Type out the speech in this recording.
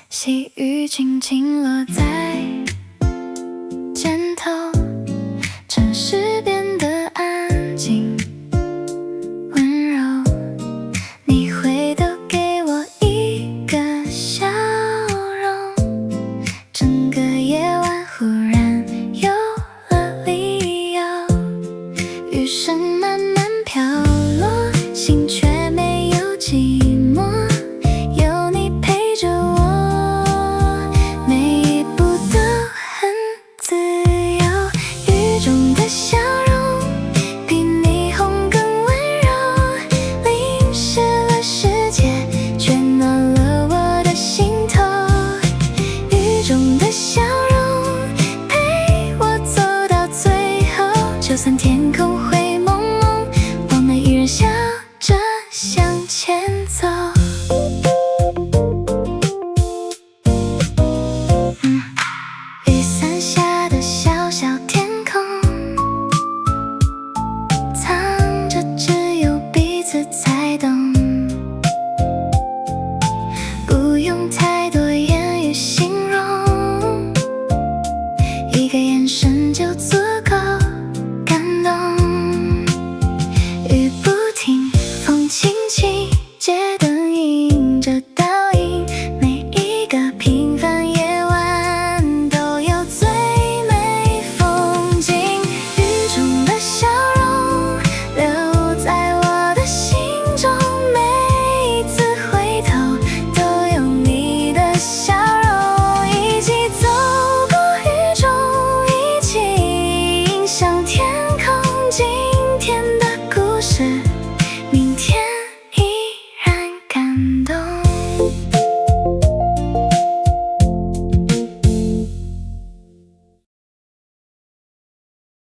細雨輕輕落在肩頭，城市變得安靜溫柔。你回頭給我一個笑容，整個夜晚忽然有了理由。雨聲慢慢飄落，心卻沒有寂寞，有你陪着我，每一步都很自由。雨中的笑容比霓虹更溫柔，淋濕了世界，卻暖了我的心頭。雨中的笑容陪我走到最後，就算天空灰濛濛，我們依然笑着向前走。雨傘下的小小天空，藏着只有彼此才懂，不用太多言語形容，一個眼神就足夠感動。雨不停，風輕輕，街燈映着倒影，每一個平凡夜晚都有最美風景。雨中的笑容留在我的心中，每一次回頭都有你的笑容。一起走過雨中，一起迎向天空。今天的故事，明天依然感動。